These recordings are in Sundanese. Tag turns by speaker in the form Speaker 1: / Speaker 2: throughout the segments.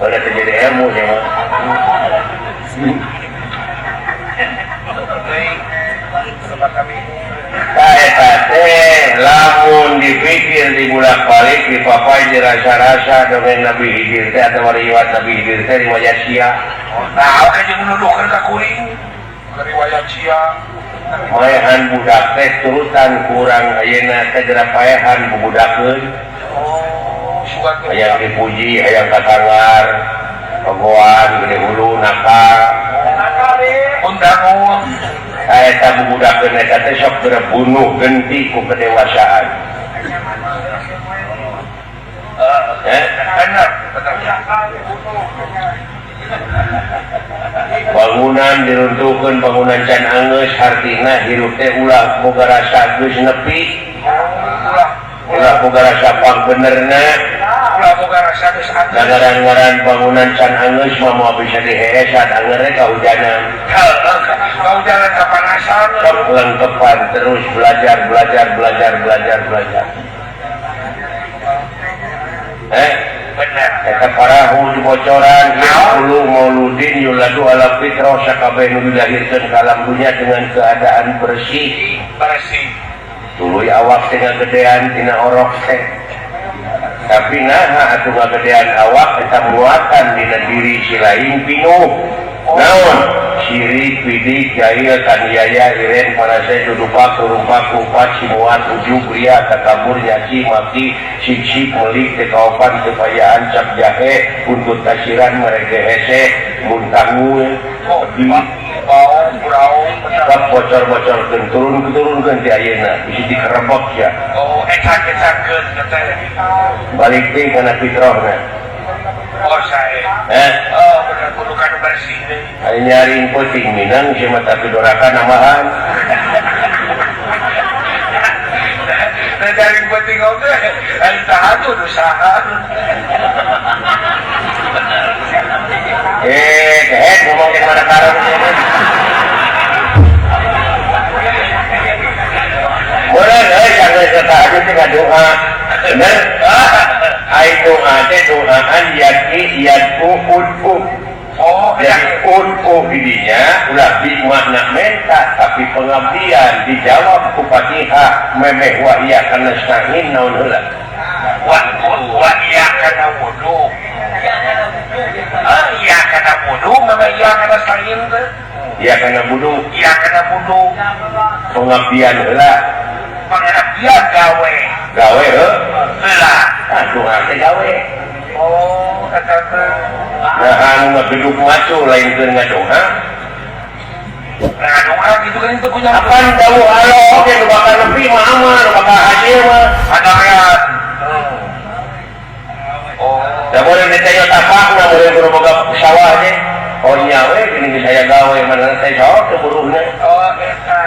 Speaker 1: Udah terjadi ilmu ya mah. Lamun dipikir dibulak-balik dipapai dirasa-rasa dongeng Nabi Khidir teh atau riwayat Nabi Khidir teh riwayat Syiah.
Speaker 2: Nah, oke jeung nuduhkeun ka kuring riwayat Syiah.
Speaker 1: Maehan budak teh turutan kurang ayeuna teh geura paehan bubudakeun.
Speaker 2: Oh, sugan teh
Speaker 1: hayang dipuji, hayang katangar, pagoan gede hulu nakal.
Speaker 2: Undangun.
Speaker 1: Eta bubudakeun eta teh sok geura bunuh genti ku kedewasaan.
Speaker 2: Bener, bener.
Speaker 1: Bangunan diruntuhkeun, bangunan can anggeus hartina hirup teh ulah boga rasa geus nepi. Ulah boga rasa pangbenerna.
Speaker 2: Ulah boga rasa geus anggeus.
Speaker 1: Ngaran-ngaran bangunan can anggeus mah moal bisa diheesan, angeur we kahujanan.
Speaker 2: Kahujanan kapanasan.
Speaker 1: Sok lengkepan terus belajar, belajar, belajar, belajar, belajar.
Speaker 2: Bener.
Speaker 1: Eta parahu dibocoran kullu mauludin yuladu ala fitrah sakabeh nu dilahirkeun ka alam dunya dengan keadaan bersih.
Speaker 2: Bersih.
Speaker 1: Tuluy awak teh ngagedean tina orok teh. Tapi naha atuh ngagedean awak eta muatan dina diri si lain pinuh. Naon? Sirik, pidik, jahil, kaniaya, iren, parasai, dudupak, turumpak, kupat, simuat, ujub, ria, takabur, nyaci, maki, siksi, melik, tekaopan, kepayaan, cap jahe, buntut kasiran, mereke hese, muntangu, di bab bocor-bocor turun-turun ti ayeuna, bisi dikerebok ya.
Speaker 2: Oh, ecan-ecankeun teh.
Speaker 1: Balik deui kana fitrahna.
Speaker 2: Oh, sae. Oh, bener kudu kanu bersih deui.
Speaker 1: Aya nyaring peuting minang si mata pidoraka nambahan.
Speaker 2: Nah, nyaring peuting oge, aya tahan tuh usaha.
Speaker 1: Kehet ngomong di mana karang Bener, jangan kata aja teh ngadoa. Bener? Ai doa teh doaan yati yatu ud'u.
Speaker 2: Oh,
Speaker 1: jadi ud'u didinya ulah di makna menta tapi pengabdian dijawab ku Fatihah memeh wa iya kana sa'in naon heula.
Speaker 2: Wa wa iya kana wudu. Ah, iya kana wudu memeh iya kana sa'in teh.
Speaker 1: Iya kana wudu.
Speaker 2: Iya kana wudu.
Speaker 1: Pengabdian heula.
Speaker 2: Pengabdian gawe.
Speaker 1: Gawe heuh.
Speaker 2: Heula.
Speaker 1: Ah, doa teh gawe.
Speaker 2: Oh, eta teh.
Speaker 1: Nah, anu ngabeduk macu lain keur ngadoa.
Speaker 2: Nah, doa gitu kan itu punya
Speaker 1: apaan dawuh Allah oge nu bakal nepi mah aman, nu bakal hasil mah.
Speaker 2: Adarean. Oh.
Speaker 1: Da boleh ditanya tapakna boleh kudu boga sawah teh. Oh nya we geuning geus aya gawe mana teh sok teu buruhna.
Speaker 2: Oh, eta.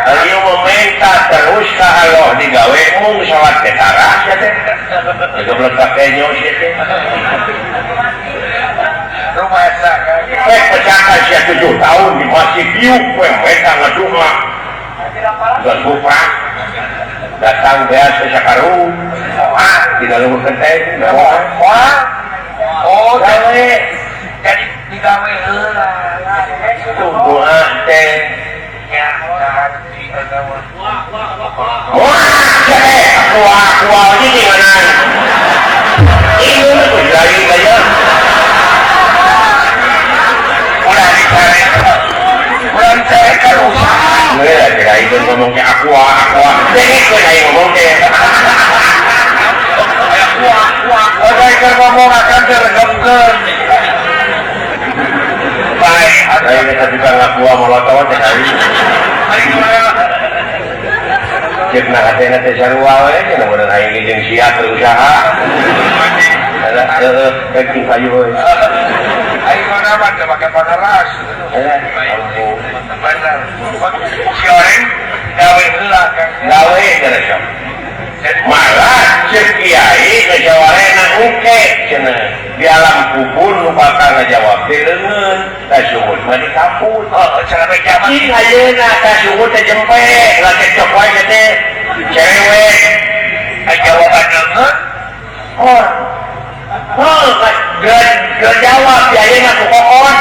Speaker 1: Ayo meminta terus ka Allah digawe mung salat teh taras ya teh. Geblek ka kenyo sia teh.
Speaker 2: Rumasa kan.
Speaker 1: Pecahkan sia 7 tahun di masjid diuk we mereka ngadoa. Geus buprak. Datang beas ke sakarung.
Speaker 2: Wah,
Speaker 1: dina luhur kenteng.
Speaker 2: Wah. Oh,
Speaker 1: gawe.
Speaker 2: Jadi digawe heula.
Speaker 1: Tuh doa teh.
Speaker 2: Ya, ngarti eta mah.
Speaker 1: Wah, wah, wah, ini gimana? Ini tuh dari gaya.
Speaker 2: Ulah dicari. Ulah dicari kan usaha.
Speaker 1: Ulah dicari kan ngomong ke aku, aku, aku. Dengek gue kayak ngomong ke.
Speaker 2: Aku, aku, aku. Udah ikan ngomong akan diregemkeun.
Speaker 1: Baik. Saya kita juga ngaku molotov teh kali. Cek nah hatena teh sarua we cenah mun aing ge jeung sia berusaha. Alah heueuh rek payu we.
Speaker 2: Aing mana mah teu make paneras. Bener. Si orang gawe heula kan.
Speaker 1: Gawe cenah sok. Malah cek kiai ngajawarena oke cenah. Di alam kubur nu bakal ngajawab teh leungeun, ka sumut mah dikaput.
Speaker 2: Oh, cenah bae kiamat.
Speaker 1: Cing ayeuna ka sumut teh jempe, lah cekcok wae teh. Cewek.
Speaker 2: Ai jawaban leungeun?
Speaker 1: Oh. Oh, derajat Ayeuna ku kokon.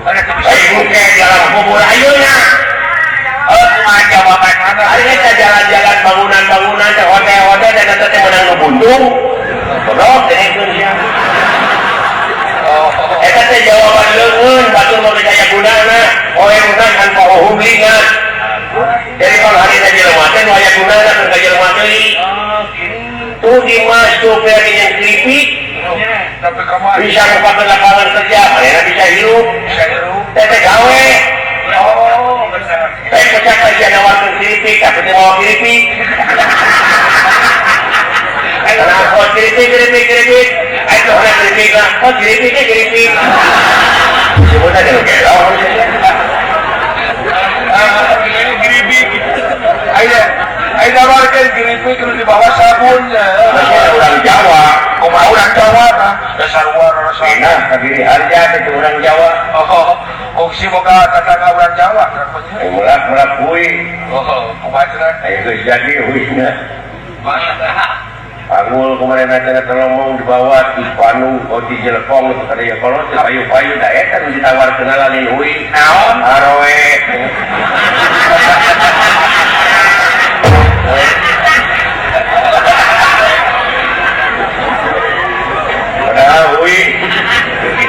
Speaker 1: Ayo ke jalan kubur ayeuna.
Speaker 2: Oh, kumaha jawabanna?
Speaker 1: Ayeuna jalan-jalan bangunan-bangunan teh hotel-hotel dan eta teh meunang nu buntung. Goblok teh sia. Oh, eta teh jawaban leungeun batur mah geus aya gunana. Oe kan poho ingat. Jadi kalau hari ini jelema teh nu aya gunana keur ka jelema deui. Tuh di mas supir yang keripik bisa merupakan lapangan kerja, mereka bisa hidup, teh gawe.
Speaker 2: Oh, benar.
Speaker 1: Teh pecah aja nawarkeun keripik, tapi teh mau keripik. Kenapa keripik keripik keripik? Ayo orang keripik lah, oh keripiknya keripik. Sebutnya ada gelo.
Speaker 2: Keripik. Ayo, ayo nawarkeun keripik terus dibawa sabunnya.
Speaker 1: Masih orang Jawa.
Speaker 2: Kumaha orang Jawa tah? Dasar rasa.
Speaker 1: Enak kadiri harja itu orang Jawa.
Speaker 2: Oh, kongsi boga tetangga orang Jawa.
Speaker 1: Mulak-mulak hui.
Speaker 2: Oh, kumaha cenah?
Speaker 1: Ayo geus jadi huina. Panggul kemarin acara tolong dibawa di Bandung, oh di Jelekong itu kada ya kalau payu-payu da eta nu ditawarkeun lain hui.
Speaker 2: Naon?
Speaker 1: Aroe. Padahal hui.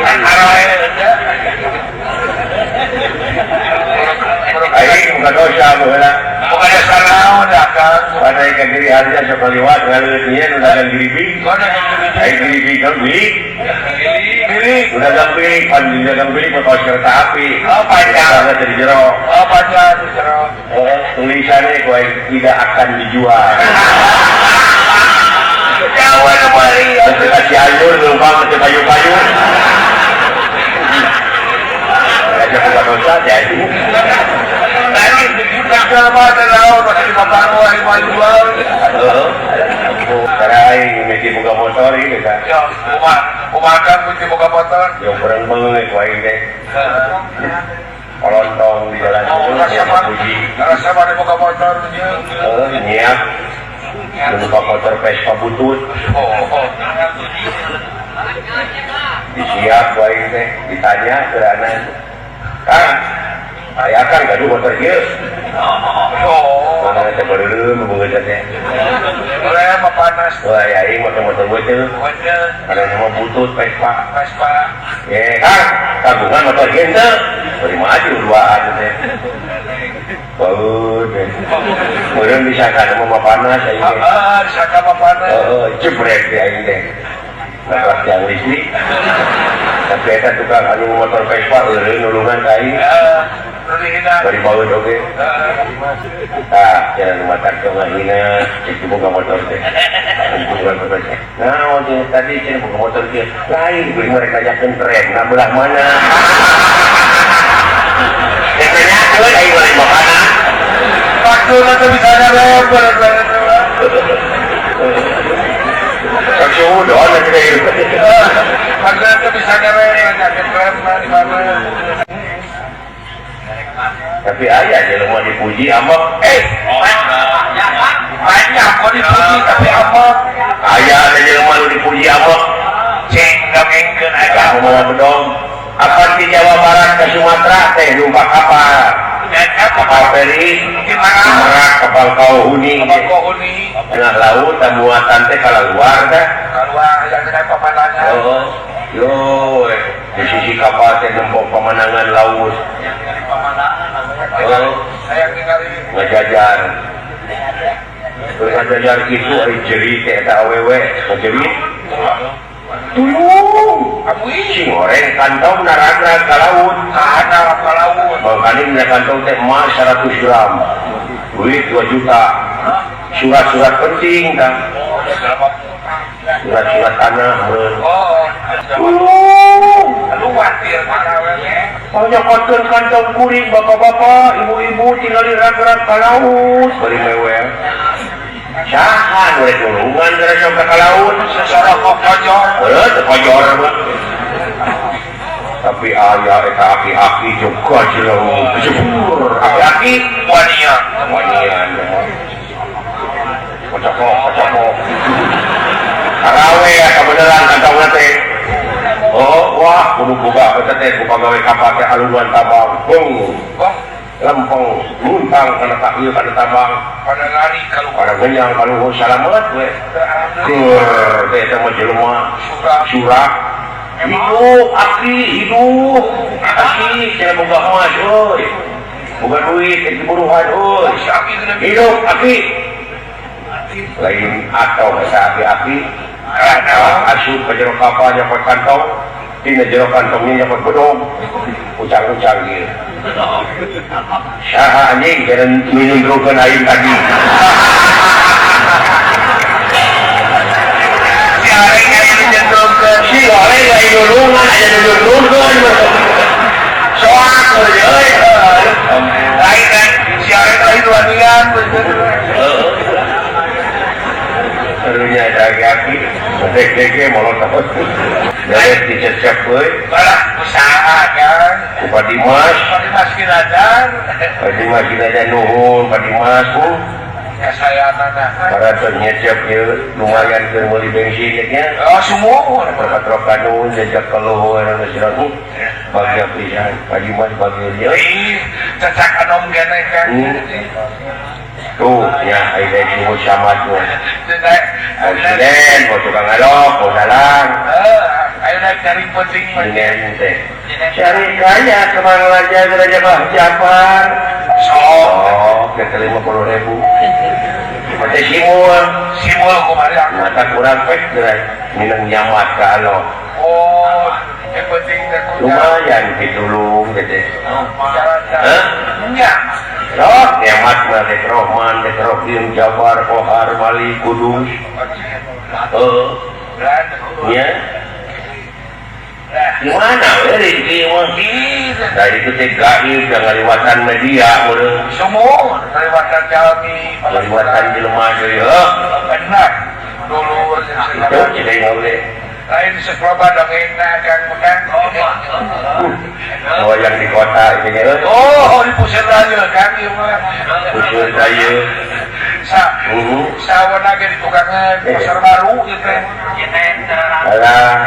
Speaker 2: Aroe.
Speaker 1: Aing bukan dosa baheula.
Speaker 2: Bukan dosa naon da Kang.
Speaker 1: Pada ikan diri harga sok kaliwat ngaleut ieu nu dagang geribik. Aing geribik kan beli.
Speaker 2: Beli.
Speaker 1: Nu dagang beli, pan dagang beli mah kaos kereta api.
Speaker 2: Oh, panjang.
Speaker 1: Di jero.
Speaker 2: Oh, panjang di jero.
Speaker 1: Tulisannya ku aing tidak akan dijual.
Speaker 2: Jawa nu meuli.
Speaker 1: Terus Cianjur numpang teu payu-payu. Raja buka dosa jadi. Aing boga motor ieu teh.
Speaker 2: Ya, kumaha kan mesti boga motor?
Speaker 1: Ya kurang beungeut ku aing teh. Kolontong di jalan
Speaker 2: oh,
Speaker 1: puji.
Speaker 2: Rasa mana boga motor nya.
Speaker 1: Heeh, nyiap. Buka motor Vespa butut.
Speaker 2: Oh.
Speaker 1: Disiap ku aing teh, ditanya kerana Kang, aya kan gaduh motor ieu.
Speaker 2: Oh.
Speaker 1: Mana teh beureum beungeut teh.
Speaker 2: Boleh mah panas.
Speaker 1: Wah, ya aing make motor beuteung. Ada nama butut Vespa.
Speaker 2: Vespa.
Speaker 1: Ye, Kang, kagungan motor ieu teu. Bari maju duaan teh. Baud. Meureun bisa kana mah panas aing teh.
Speaker 2: Heeh, disangka mah panas.
Speaker 1: Heeh, jebret di aing teh. Nah, tiang listrik. Tapi eta tukang anu motor Vespa eureun nulungan ka aing.
Speaker 2: Heeh.
Speaker 1: Bari baut oge. Tah, jalan matak teu ngahina, cek boga motor teh. Boga motor teh. Naon teh tadi cenah boga motor teh. Lain beulah mereka ngajakeun tren, nah belah mana? Teh nanyakeun aing lain makanan.
Speaker 2: Waktuna teh bisa rem bener-bener.
Speaker 1: Sudah, nanti kayak gitu.
Speaker 2: Waktuna teh bisa rem, ngajakeun rem di mana.
Speaker 1: Tapi ayah jelema dipuji amek.
Speaker 2: Banyak kok dipuji tapi amek.
Speaker 1: Ayah ada jelema nu dipuji amek.
Speaker 2: Ceng dongengkeun aja.
Speaker 1: Kumaha bedong. Apa di Jawa Barat ke Sumatera teh numpak kapal. Kapal feri
Speaker 2: di Merak,
Speaker 1: kapal Kauhuni.
Speaker 2: Kapal Kauhuni.
Speaker 1: Tengah laut muatan teh kaluar teh.
Speaker 2: Kaluar yang teh pemandangan.
Speaker 1: Oh, yo di sisi kapal teh nembok pemandangan laut. Oh, ngajajar. Ngajajar itu ari jerit teh eta awewe, ngajerit. Tulung, sing goreng kantong naragrag ka laut.
Speaker 2: Kahana ka laut.
Speaker 1: Mangkane dina kantong teh emas 100 gram. Duit 2 juta. Surat-surat penting tah. Surat-surat tanah meureun.
Speaker 2: Oh,
Speaker 1: tulung.
Speaker 2: Lu watir awewe.
Speaker 1: Nyokotkeun kantong kuring bapak-bapak, ibu-ibu tinggal ragrag ka laut. Bari mewel. Saha nu rek nulungan gara sok ka laut?
Speaker 2: Sasorokok kojor.
Speaker 1: Heuh, teu kojor mah. Tapi aya eta aki-aki juga jelema. Jebur, aki-aki
Speaker 2: wanian.
Speaker 1: Wanian. Kocokok, kocokok. Karawe eta beneran kantongna teh. Oh, wah, kudu boga eta teh ku pagawe kapal teh alungan tabang bung lempeng luntang kana ieu kana tabang
Speaker 2: pada lari kaluhur
Speaker 1: pada genyang kaluhur salamet we keur teh eta mah jelema surak hidup aki hidup aki cenah boga emas euy boga duit teh buruhan euy hidup aki lain atau eta aki-aki asup ka jero kapal nyokot kantong tina jero kantongnya nyokot bedog ucang-ucang ieu saha anjing jalan nyundrukeun aing tadi
Speaker 2: si areng aya nyundrukeun
Speaker 1: si areng aya nulungan aya nyundrukeun soak euy
Speaker 2: lain kan si areng lain wanian
Speaker 1: serunya aki-aki dek-dek molotov dek dicecep euy
Speaker 2: balah usaha kan
Speaker 1: ku Pak Dimas
Speaker 2: Pak Dimas Kinadan
Speaker 1: Pak Dimas Kinadan nuhun Pak Dimas
Speaker 2: kasayanana
Speaker 1: para teu nyecep ieu lumayan keur meuli bensin nya
Speaker 2: oh sumur
Speaker 1: patrokan nuhun jejak kaluhur geus ragu bagja pisan Pak Dimas bagja ieu
Speaker 2: cecak anom keneh kan
Speaker 1: tuh ya aing teh sumur samad mah presiden mau tukang alok mau dalang
Speaker 2: ayo naik cari penting
Speaker 1: teh cari kaya kemana aja Raja Bah Jafar oh ke 50.000 mate simul
Speaker 2: simul kumaha
Speaker 1: mata kurang pek geura minang nyamat ka alok
Speaker 2: oh yang penting teh
Speaker 1: lumayan ditulung teh hah
Speaker 2: nya
Speaker 1: roh nyamat mah dek Rohman dek Rohim Jafar Kohar Mali Kudus heuh nya di mana we rezeki mah da itu teh gaib da ngaliwatan media meureun
Speaker 2: sumur ngaliwatan jalmi
Speaker 1: ngaliwatan jelema deui heuh
Speaker 2: benar dulur
Speaker 1: itu jadi gawe
Speaker 2: lain sekolah dongengna Kang Mekang
Speaker 1: oh yang di kota itu nya
Speaker 2: oh di pusat raja Kang ieu mah
Speaker 1: pusat raja
Speaker 2: sa sawana ge di tukangan pasar baru ieu teh
Speaker 1: alah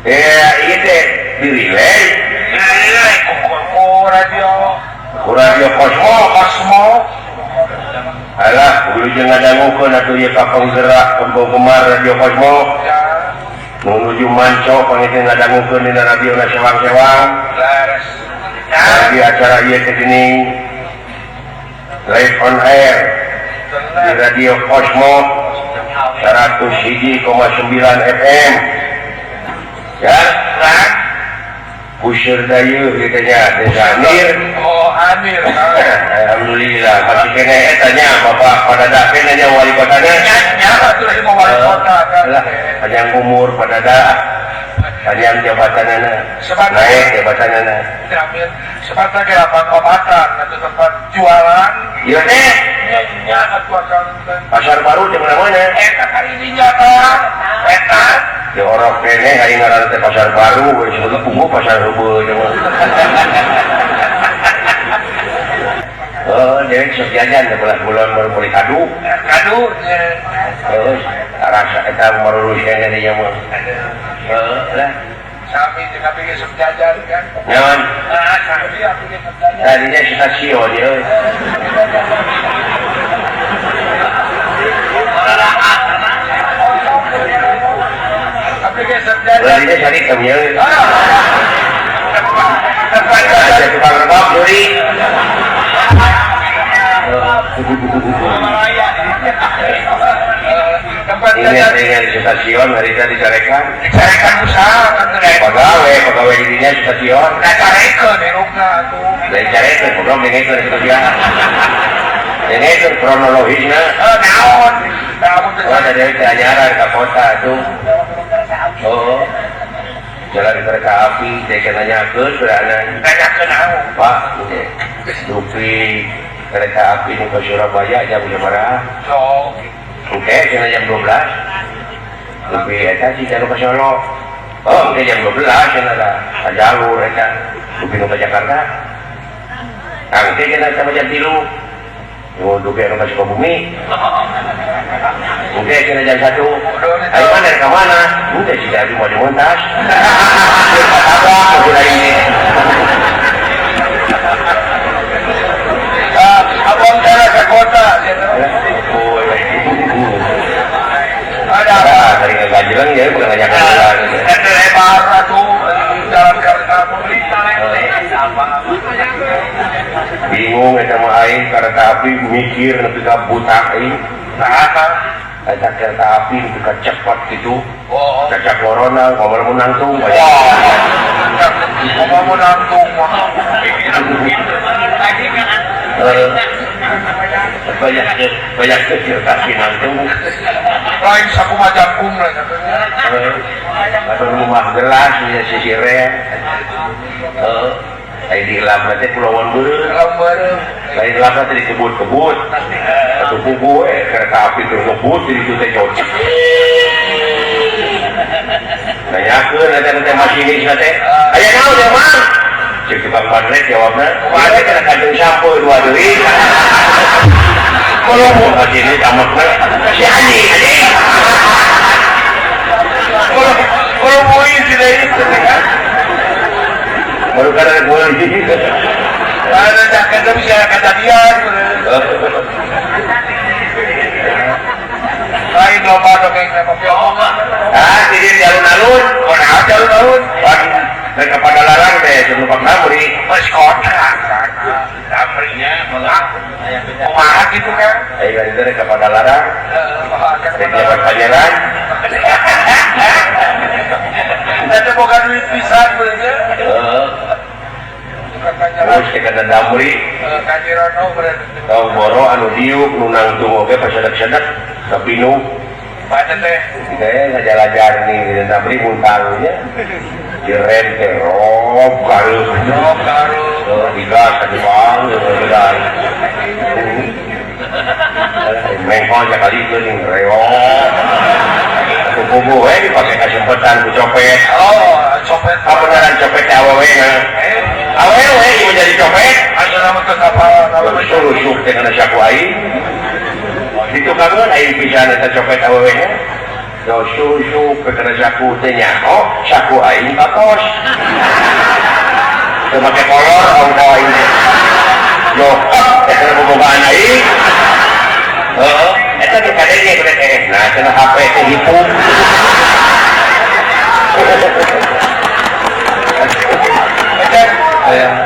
Speaker 1: ieu teh dirilai
Speaker 2: dirilai ku radio
Speaker 1: ku radio Kosmo
Speaker 2: Kosmo
Speaker 1: alah wilujeng ngadangukeun atuh ieu ka penggerak penggemar radio Kosmo menuju manco pangeun ngadangukeun dina radio na sewang-sewang
Speaker 2: laras
Speaker 1: di acara ieu teh geuning live on air di radio Kosmo 101,9 FM ya Pusir Dayu gitu nya Desa Amir
Speaker 2: oh Amir
Speaker 1: alhamdulillah masih kene eta nya Bapak Padada kene nya wali kotanya
Speaker 2: nya atuh ieu mah wali kota kan
Speaker 1: lah panjang umur Padada panjang jabatanana naik jabatanana
Speaker 2: Amir sebatang ke lapang obatan atau tempat jualan
Speaker 1: ieu teh
Speaker 2: nya atuh akang
Speaker 1: pasar baru di mana-mana
Speaker 2: eta kali dinya tah eta
Speaker 1: di orok kene hari ngaran teh pasar baru we sebut punggu pasar heubeul jeung oh dewek sok jajan teh bulan-bulan baru meuli kadu
Speaker 2: kadu nya
Speaker 1: heuh rasa eta marulus kene nya mah heuh lah
Speaker 2: sami jeung abdi ge sok jajan kan
Speaker 1: nyaman
Speaker 2: ah sami abdi ge sok jajan
Speaker 1: tadinya stasiun ieu Larinya cari kami ya. Ada tukang rebab juri. Ingat-ingat di stasiun hari tadi dicarekan.
Speaker 2: Dicarekan usaha kan
Speaker 1: pegawai pegawai dirinya di stasiun.
Speaker 2: Nah carekan erokna atuh.
Speaker 1: Lain carekan program dengekeun di stasiun. Dengekeun kronologisna.
Speaker 2: Oh naon? Naon
Speaker 1: Oh ada dari ajaran ke kota tuh. Oh, jalan kereta api, saya kena nanyakeun beranan.
Speaker 2: Nanyakeun naon?
Speaker 1: Pak, dupi kereta api nu ke Surabaya jam sabaraha?
Speaker 2: Oh,
Speaker 1: oke, cenah jam 12. Dupi eta sih anu ke Solo. Oh, oke jam 12 cenah da. Ka jalur eta. Dupi nu ke Jakarta. Tangke cenah sama jam 3. Nu dupi anu ka Sukabumi. Oke, cenah jam 1. Ayo mana ke mana? Udah sih abi mau dimontas. Apa ini?
Speaker 2: Abang cara ke kota. Ada apa?
Speaker 1: Dari ngajilan ya bukan ngajakan.
Speaker 2: Ada lebar atuh jalan kereta pemerintah.
Speaker 1: Bingung eta mah aing kereta api mikir nepi ka buta aing.
Speaker 2: Nah,
Speaker 1: eta kereta api nepi ka cepet gitu.
Speaker 2: Oh.
Speaker 1: Caca corona ngomong nangtung.
Speaker 2: Ngomong nangtung.
Speaker 1: Banyak kecil kaki nangtung.
Speaker 2: Lain saku majangkung lah.
Speaker 1: Atau rumah gelas ya sisire. Lain di lama teh pulauan beureum. Lain lama teh dikebut-kebut. Atuh pugu kereta api terus ngebut jadi itu teh cocok. Nanyakeun eta teh masinis teh. Aya naon ya, Mang? Cek tukang bandrek jawabna, "Kumaha teh kana kantung sampeu dua deui." Kalau mau masinis amakna si anjing anjing.
Speaker 2: Kalau mau isi deui teh kan.
Speaker 1: Baru kada boleh.
Speaker 2: Ada kada bisa kejadian. Lain loba dongeng sama pioma.
Speaker 1: Ah, jadi di alun-alun,
Speaker 2: oh, di alun-alun.
Speaker 1: Mereka pada larang teh sebelum Pak Namri.
Speaker 2: Wes kota. Namrinya malah kumaha gitu kan?
Speaker 1: Ayo kan itu mereka pada larang.
Speaker 2: Heeh,
Speaker 1: jabat pangeran.
Speaker 2: Eta boga duit pisan bener.
Speaker 1: Heeh. Terus kana Damri.
Speaker 2: Kanyirono berarti.
Speaker 1: Tong boro anu diuk nu nangtung oge pasedek-sedek kapinu.
Speaker 2: Pada teh.
Speaker 1: Teh ngajalajar nih Damri muntangnya. Direm teh rob garuh.
Speaker 2: Rob garuh.
Speaker 1: Digas atuh bang geus. Mengkol jakali geuning reok. Kubu we dipake kasempetan ku copet.
Speaker 2: Oh, copet.
Speaker 1: Kabeneran copet teh awewe na. Awewe ieu jadi copet.
Speaker 2: Aya nama teu kapal.
Speaker 1: Rusuk teh kana saku aing. Ditukangeun aing pisan eta copet awewe nya. Do susuk kana saku teh nyaho, saku aing kapos. Teu make kolor ongko aing. Yo, teh kana bobogaan aing. Heeh, eta teh kadenge teh. Nah, cenah HP teh hitung.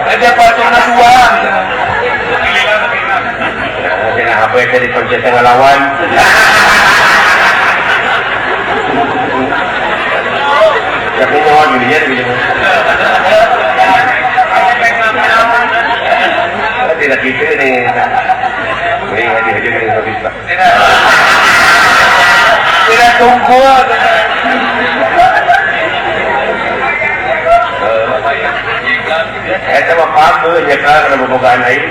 Speaker 2: Ada patungna dua.
Speaker 1: Cenah HP teh dipencet teh ngalawan. Ya kumaha jadinya gitu. Tidak gitu nih. Ini haji-haji dari habis lah.
Speaker 2: Tidak tunggu.
Speaker 1: Eta mah pameuh nya kana bobogaan aing.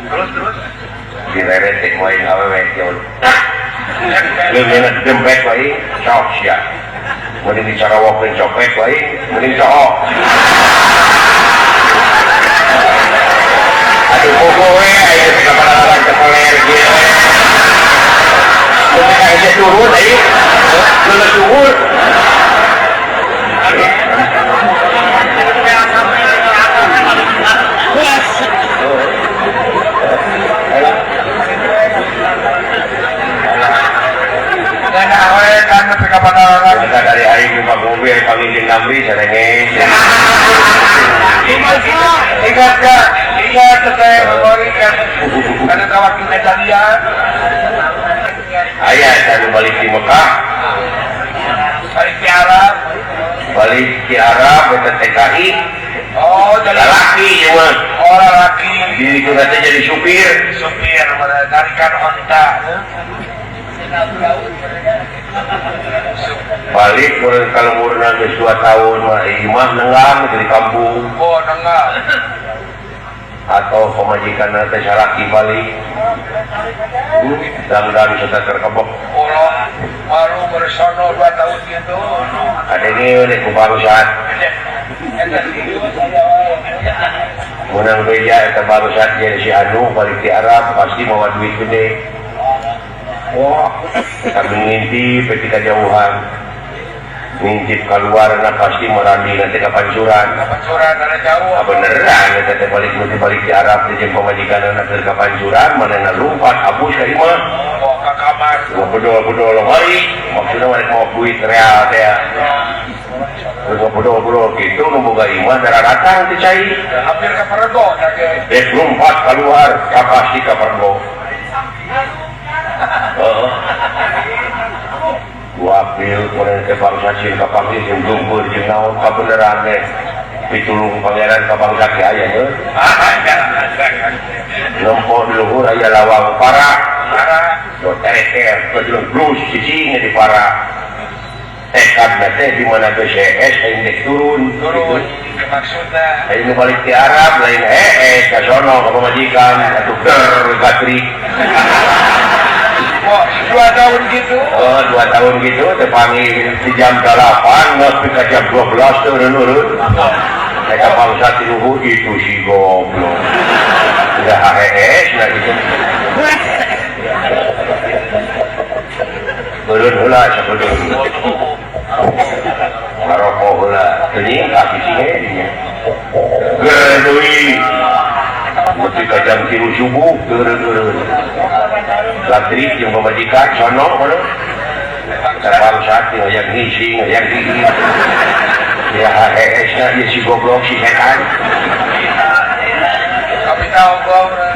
Speaker 2: Terus terus.
Speaker 1: Direret teh wae awewe teh. Leuleuna dempet wae sok sia. Mun dicarawokeun copet wae, mending sook. Aduh bogo we aya teh kapalaran cepeler kieu. Mun teh turun aing. Leuleuna turun. Dari aing di mobil panggil Namri sarenge.
Speaker 2: Ingat ka, ingat teh memori kan. Kana kawakil kejadian.
Speaker 1: Aya eta nu balik di Mekah.
Speaker 2: Balik di Arab.
Speaker 1: Balik di Arab eta TKI.
Speaker 2: Oh, jadi
Speaker 1: lalaki ieu mah.
Speaker 2: Oh, lalaki.
Speaker 1: Diri teh jadi supir.
Speaker 2: Supir tarikan onta.
Speaker 1: Balik meureun ka lemburna geus 2 tahun mah imah nenggang di kampung.
Speaker 2: Oh, nenggang.
Speaker 1: Atau pamajikanna teh salaki balik. Dangdan serta terkebok.
Speaker 2: Allah, malu bersono 2 tahun gitu.
Speaker 1: Adenge we ku barusan. Menang beja eta barusan jadi si anu balik di Arab pasti mawa duit gede. Wah, kami ngintip ketika jauhan. Ngintip keluar na pasti merandi nanti ke pancuran.
Speaker 2: Pancuran ada jauh.
Speaker 1: Beneran eta teh balik nu balik di Arab teh jeung pamajikanna keur ka pancuran manehna lumpat abus ka imah.
Speaker 2: Oh, ka kamar.
Speaker 1: Bedol-bedol lemari, maksudna mereka mau duit real teh. Bedol-bedol kitu nu boga imah darah datang teh cai.
Speaker 2: Hampir ka pergo teh.
Speaker 1: Dek lumpat keluar ka pasti ka pergo. Heeh. Wapil kurang ke bangsa cing ka panggih jeung geumpeur jeung naon kabeneran teh pitulung pangeran ka bangsa ge aya heuh. Nempo di luhur aya lawang para. Do tereter ke blus cicing di para. Tekad teh di mana BCS aing dek turun.
Speaker 2: Turun maksudna.
Speaker 1: Aing balik ti Arab lain heeh ka sono ka pamajikan atuh ger gatrik.
Speaker 2: Oh, 2 tahun gitu.
Speaker 1: Oh, 2 tahun gitu terpanggil di jam 8 nepi ka jam 12 teh nurun. Mereka bangsa ti luhur itu si goblok. Udah HES nah gitu. Turun heula sakudu. Ngarokok heula. Teuing ka sisih dinya. Ger deui. Nepi ka jam 3 subuh turun-turun. Latrik jeung pamajikan sono kono. Bangsat yang ngising, yang gigi. Ya HES na ieu si goblok si setan.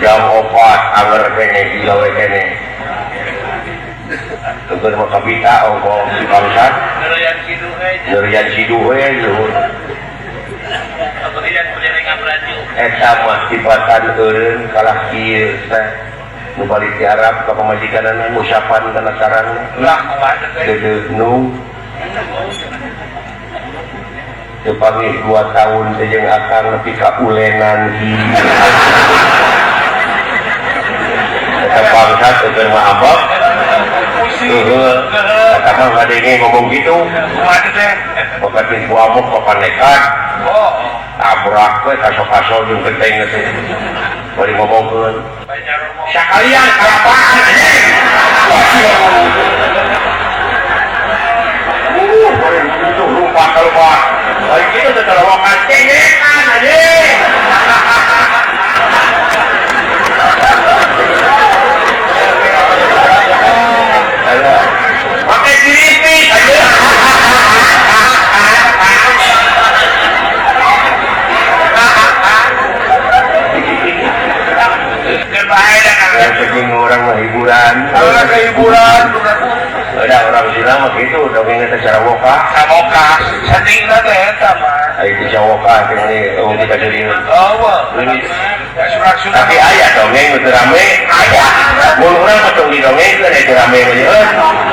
Speaker 1: Jam 4 anger kene digawe kene. Teukeun mah kabita ongkoh si bangsat. Nerian siduh we luhur. Eta mah tibatan eureun kalah kieu teh. Nu balik di Arab ka pamajikanana ngusapan kana sarang
Speaker 2: lah kumaha teh
Speaker 1: deudeuh nu teu panggih 2 tahun teh jeung akang nepi ka ulenan hi eta bangsat teh mah abab heueuh eta mah ngadenge ngomong kitu
Speaker 2: kumaha teh
Speaker 1: bakat ku amuk papanekan
Speaker 2: oh
Speaker 1: tabrak we kaso-kaso jeung genteng teh bari ngomongkeun sakalian kalapaan anjing. Itu lupa keluar. Baik itu terlawakan cengekan anjing. Pakai siripis anjing. Yang penting orang mah hiburan.
Speaker 2: Orang hiburan.
Speaker 1: Ada orang Sunda mah gitu, dongeng teh cara woka.
Speaker 2: Sawoka. Satingna teh eta mah.
Speaker 1: Ai teh sawoka teh meni eueuh kita serius.
Speaker 2: Oh, wah.
Speaker 1: Tapi aya dongeng nu teu rame.
Speaker 2: Aya.
Speaker 1: Mun urang mah tong didongengkeun teu rame mah yeun.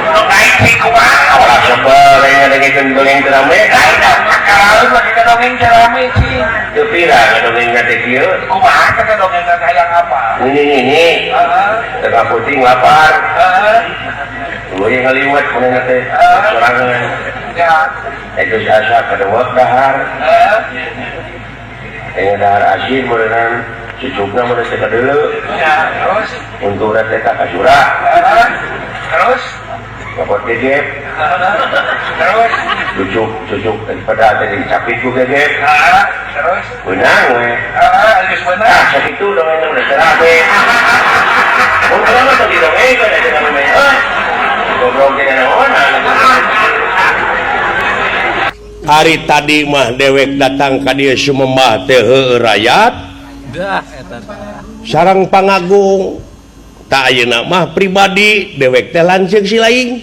Speaker 2: Nu kain sih kumaha?
Speaker 1: Ulah sebel aing ngadengkeun dongeng teu rame.
Speaker 2: Lain kalaun lagi ka dongeng teu rame cing.
Speaker 1: Teu pira ngadongeng teh kieu.
Speaker 2: Kumaha teh dongeng teh hayang apa?
Speaker 1: Ini ini.
Speaker 2: Heeh.
Speaker 1: Tengah puting lapar.
Speaker 2: Heeh.
Speaker 1: Gue ngaliwat manehna teh sorangan.
Speaker 2: Ya.
Speaker 1: Itu asa kadewek dahar.
Speaker 2: Heeh.
Speaker 1: Engge dahar asin meureunnan cucukna mah teh kadeuleu.
Speaker 2: Ya, terus
Speaker 1: untungna teh ka kasura.
Speaker 2: Heeh. Terus
Speaker 1: kapot gegep.
Speaker 2: Terus
Speaker 1: cucuk cucuk daripada teh dicapit ku gegep.
Speaker 2: Heeh, terus
Speaker 1: beunang we.
Speaker 2: Heeh, geus beunang.
Speaker 1: Tah sakitu dongengna udah teu rame. Mun urang mah teu didongengkeun eta rame. Goblok teh naonan. Hari tadi mah dewek datang ka dieu sumembah teh heueuh rayat.
Speaker 3: Dah eta.
Speaker 1: Sareng pangagung. Tak ayeuna mah pribadi dewek teh lanceuk si laing.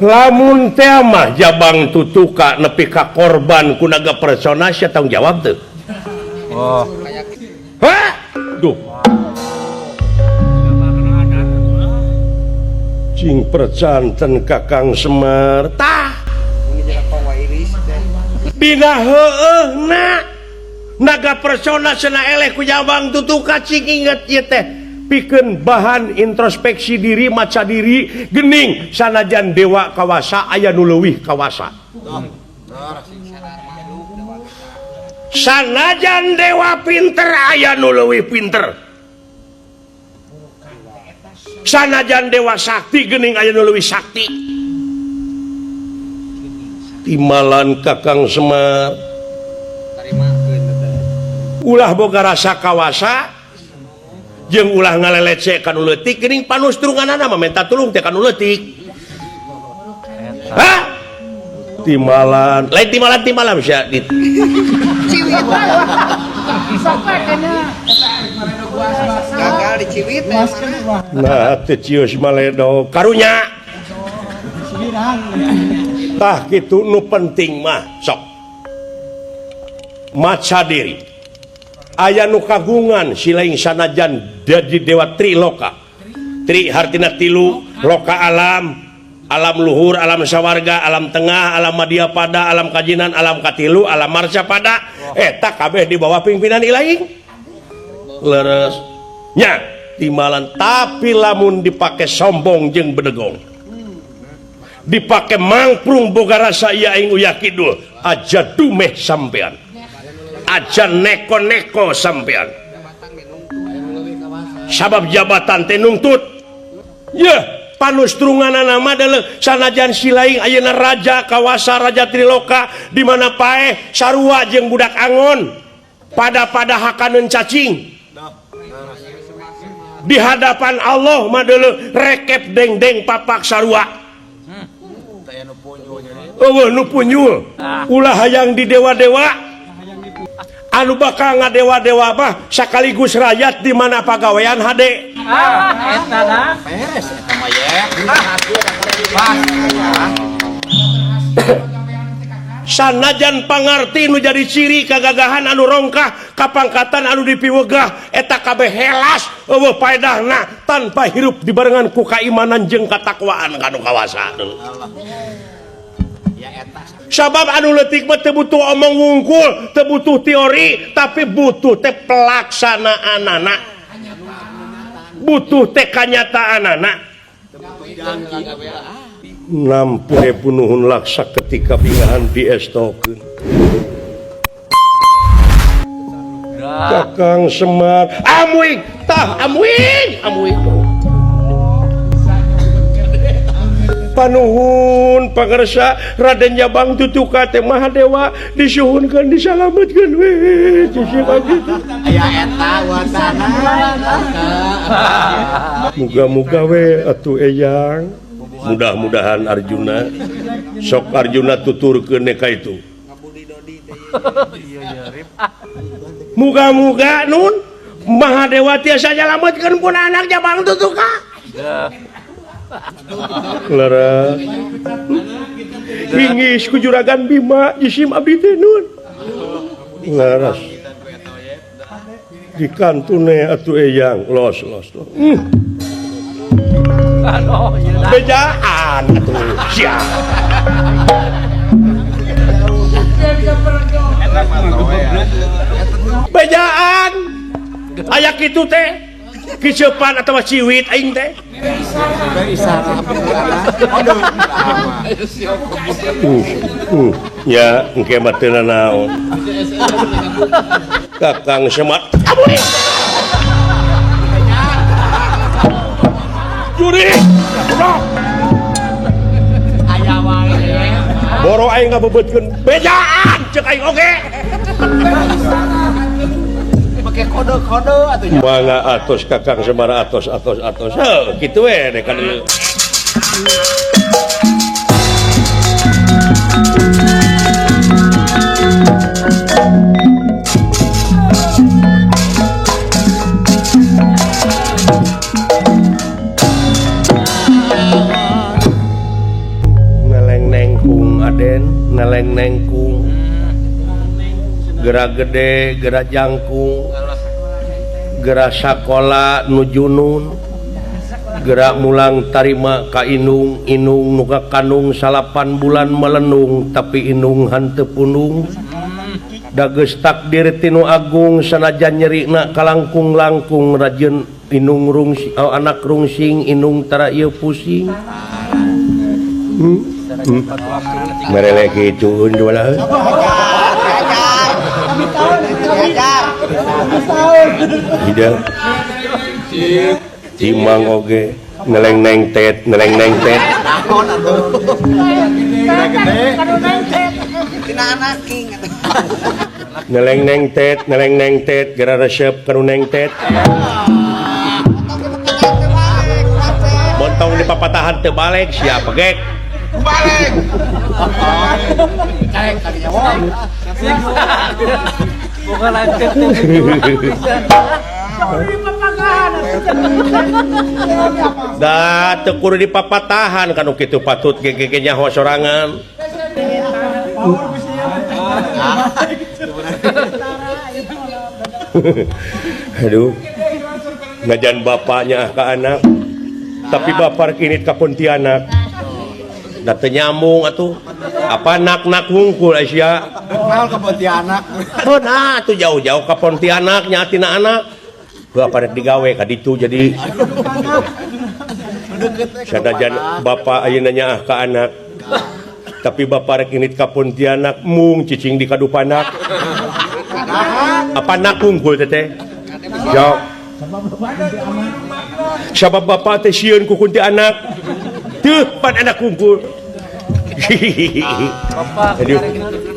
Speaker 1: Lamun teh mah jabang tutuka nepi ka korban ku naga persona sia tanggung jawab teu?
Speaker 3: Oh.
Speaker 1: Hah? Duh. Cing percanten Kakang Semar tah. Dina heueuhna naga persona cenah eleh ku jabang tutuka cing inget ieu teh pikeun bahan introspeksi diri maca diri gening sanajan dewa kawasa aya nu leuwih kawasa. Sanajan dewa pinter aya nu leuwih pinter. Sanajan dewa sakti geuning aya nu leuwih sakti. Timalan Kakang Semar. Ulah boga rasa kawasa jeung ulah ngaleleceh ka nu leutik geuning panustrunganana mah menta tulung teh ka nu leutik. Hah? Timalan, lain timalan sia dit.
Speaker 4: Gagal diciwit.
Speaker 1: Nah, teu cius maledo karunya. Tah kitu nu penting mah sok. Maca diri. Aya nu kagungan silaing sanajan jadi dewa triloka. Tri hartina tilu, loka alam, alam luhur, alam sawarga, alam tengah, alam madya pada, alam kajinan, alam katilu, alam marca pada. Eta kabeh di bawah pimpinan ilaing. Leres nya timalan tapi lamun dipake sombong jeung bedegong. Dipake mangprung boga rasa ieu aing uyah kidul, aja dumeh sampean. Aja neko-neko sampean. Sabab jabatan teh nungtut. Yeuh, panustrunganana mah deuleu sanajan silaing ayeuna raja kawasa raja Triloka di mana paeh sarua jeung budak angon pada-pada hakaneun cacing. Di hadapan Allah mah deuleu rekep deng-deng papak sarua. Eueuh nu punyul. Ulah hayang di dewa-dewa. Anu bakal ngadewa-dewa mah sakaligus rakyat di mana pagawean hade.
Speaker 3: Ah, eta dah.
Speaker 4: Beres eta mah ye.
Speaker 1: Sanajan pangarti nu jadi ciri kagagahan anu rongkah, kapangkatan anu dipiwegah, eta kabeh helas eueuh paedahna tanpa hirup dibarengan ku kaimanan jeung katakwaan kanu kawasa. Sabab anu leutik mah teu butuh omong wungkul, teu butuh teori, tapi butuh teh pelaksanaanana. Butuh teh kanyataanana. Nampure punuhun laksa ketika bingahan diestokeun. Kakang Semar, amuing, tah amuing, amuing. Panuhun pangersa Raden Jabang Tutuka teh Mahadewa disuhunkeun disalametkeun we cicing kitu.
Speaker 4: Aya eta wasana.
Speaker 1: Muga-muga we atuh eyang. Mudah-mudahan Arjuna sok Arjuna tuturkeun ka itu. Muga-muga nun Mahadewa tiasa nyalametkeun pun anak Jabang Tutuka. Leres bingis ku juragan Bima jisim abdi teh nun. Leres dikantune atuh eyang los los. Bejaan atuh sia. Bejaan aya kitu teh. Kicepan atau ciwit aing teh. Ya engke mah teu nanaon. Kakang Semar. Abuy. Juri.
Speaker 4: Aya wae.
Speaker 1: Boro aing ngabebeutkeun bejaan ceuk aing oge.
Speaker 4: Pakai kode-kode atuh nya.
Speaker 1: Mangga atos Kakang Semar atos atos atos. Heuh kitu we deh kan ieu. Neleng nengkung Aden, neleng nengkung. Gerak gede, gerak jangkung, gerak sakola nu junun, gerak mulang tarima ka inung, inung nu kanung 9 bulan melenung, tapi inung hanteu punung. Dageus takdir tinu agung sanajan nyerina kalangkung-langkung rajeun inung rungsing, oh, anak rungsing inung tara ieu pusing. Merelek kitu jualan. Tidak. Imang oge neleng neng tet neleng neng tet.
Speaker 4: Naon atuh. Gede.
Speaker 1: Neleng neng tet neleng neng tet gara resep kanu neng tet. Montong di papatahan teu balik siapa gek.
Speaker 4: Balik. Cek tadinya wong.
Speaker 3: Bukan lanjut.
Speaker 1: Da teu kudu dipapatahan kanu kitu patut ge nyaho sorangan. Aduh. Ngajan bapaknya ke anak. Tapi bapak ini ka Pontianak. Da teu nyambung atuh. Apa nak-nak wungkul Asia?
Speaker 4: Naon ka Pontianak?
Speaker 1: Nah, atuh jauh-jauh ka Pontianak nya tina anak. Gua pada digawe ka ditu jadi sanajan bapak ayeuna nyaah ka anak. Tapi bapak rek init ka Pontianak mung cicing di kadupanak. Apa nak wungkul teteh? Jawab. Sabab bapak teh sieun ku kuntianak. Teuh pan anak wungkul. Aduh,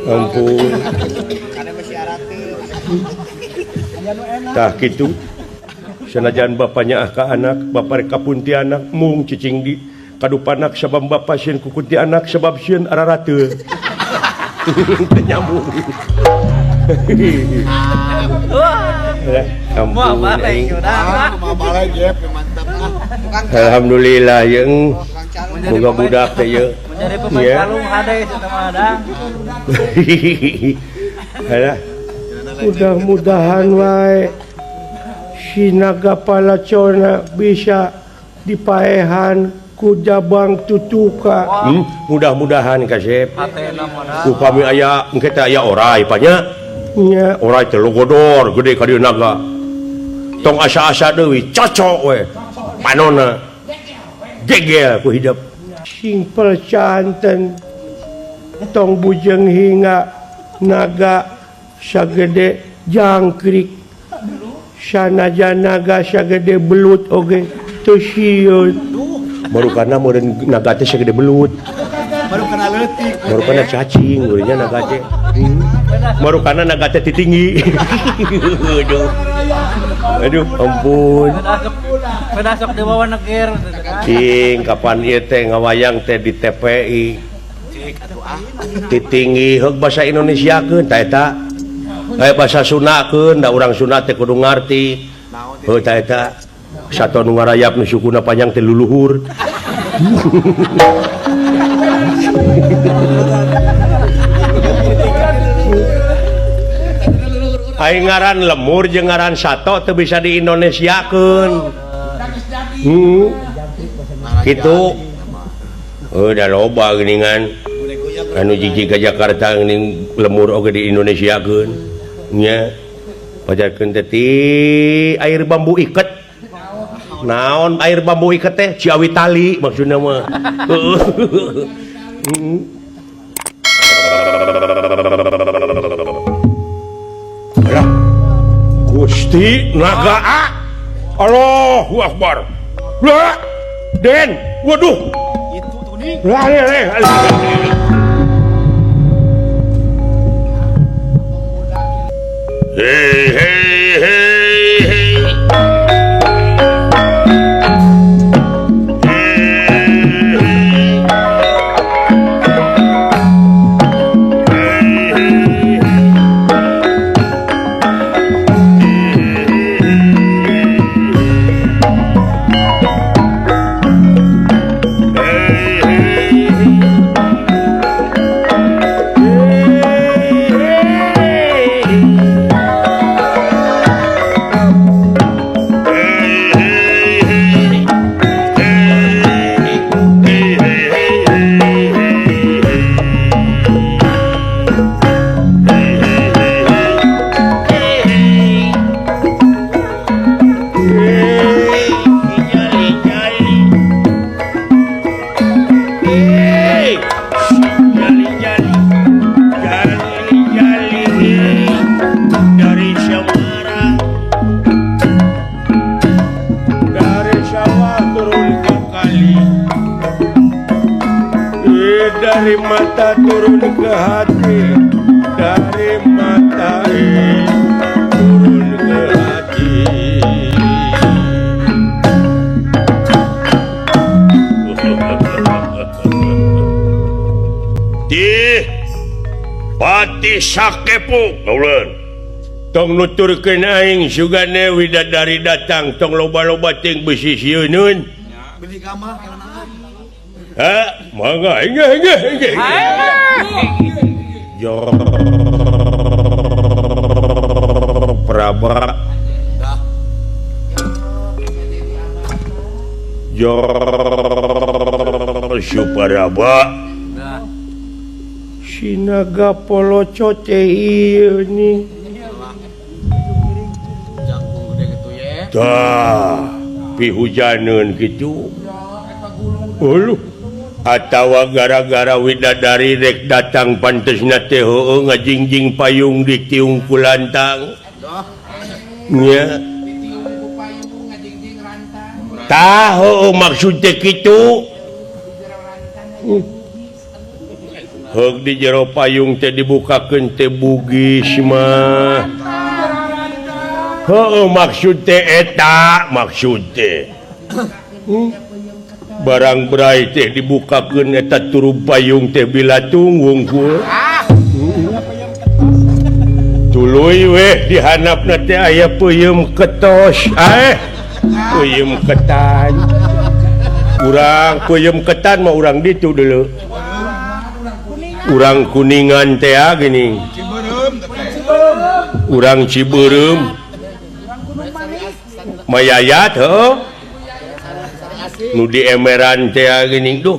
Speaker 1: ampun. Tah kitu. Sanajan bapaknya ah ka anak, bapak rek ka Pontianak mung cicing di kadupanak sabab bapak sieun ku kuntianak sabab sieun ararateul. Teu nyambung. Ampun. Alhamdulillah jeung boga budak teh ye.
Speaker 3: Menjadi pemain kalung hade eta mah da.
Speaker 1: Alah. Mudah-mudahan wae si naga palacona bisa dipaehan ku jabang tutuka. Mudah-mudahan kasep. Upami aya engke teh aya orai panya. Nya orai teh logodor gede ka dieu naga. Tong asa-asa deui cocok we. Panona gegel ku hidup. Simpel canten tong bujeng hingga naga sagede jangkrik sanajan naga sagede belut oge teu sieun. Baru karena meureun naga teh sagede belut.
Speaker 4: Baru kana leutik.
Speaker 1: Baru kana cacing geunya naga teh. Baru kana naga teh titinggi. Aduh. Aduh, ampun.
Speaker 3: Pedasok di bawah negir.
Speaker 1: Cing, kapan ieu teh ngawayang teh di TPI. Titinggi heug basa Indonesiakeun tah eta. Aya basa Sundakeun da urang Sunda teh kudu ngarti. Heuh tah eta. Sato nu ngarayap nu sukuna panjang teh luluhur. Aing ngaran lemur jeung ngaran sato teu bisa di Indonesiakeun. Kitu. Heuh da loba geuningan. Anu jiji ka Jakarta geuning lemur oge di Indonesiakeun. Nya. Pajarkeun teh ti air bambu iket. Naon air bambu iket teh? Ciawi tali maksudna mah. Alah. Gusti naga A. Allahu Akbar. Lah, Den, waduh.
Speaker 4: Itu tuh nih.
Speaker 1: Lah, lah, lah. Hey, hey, hey, hey. Dari Semarang. Dari mata turun ke hati, dari mata turun ke hati. Di Pati Sakepu kauleun tong nuturkeun aing sugane widadari datang tong loba-loba ting besi sieuneun.
Speaker 4: Beli kamar.
Speaker 1: Ha, mangga engge engge engge. Jor Praba. Jor Suparaba. Sinaga poloco teh ieu nih. Tah, pihujaneun kitu. Uluh. Atawa gara-gara widadari rek datang pantesna teh heueuh ngajingjing payung di tiung ku lantang. Nya. Tah heueuh maksud teh kitu. Heug di jero payung teh dibukakeun teh bugis mah. Heueuh maksud teh eta maksud teh. Barang berai teh dibukakeun eta turub payung teh bilatung wungkul. Tuluy weh dihanapna teh aya peuyeum ketos. Peuyeum ketan. Urang peuyeum ketan mah urang ditu deuleu. Urang Kuningan teh geuning. Urang Cibeureum. Mayayat heuh. Nu di emeran teh geuning duh.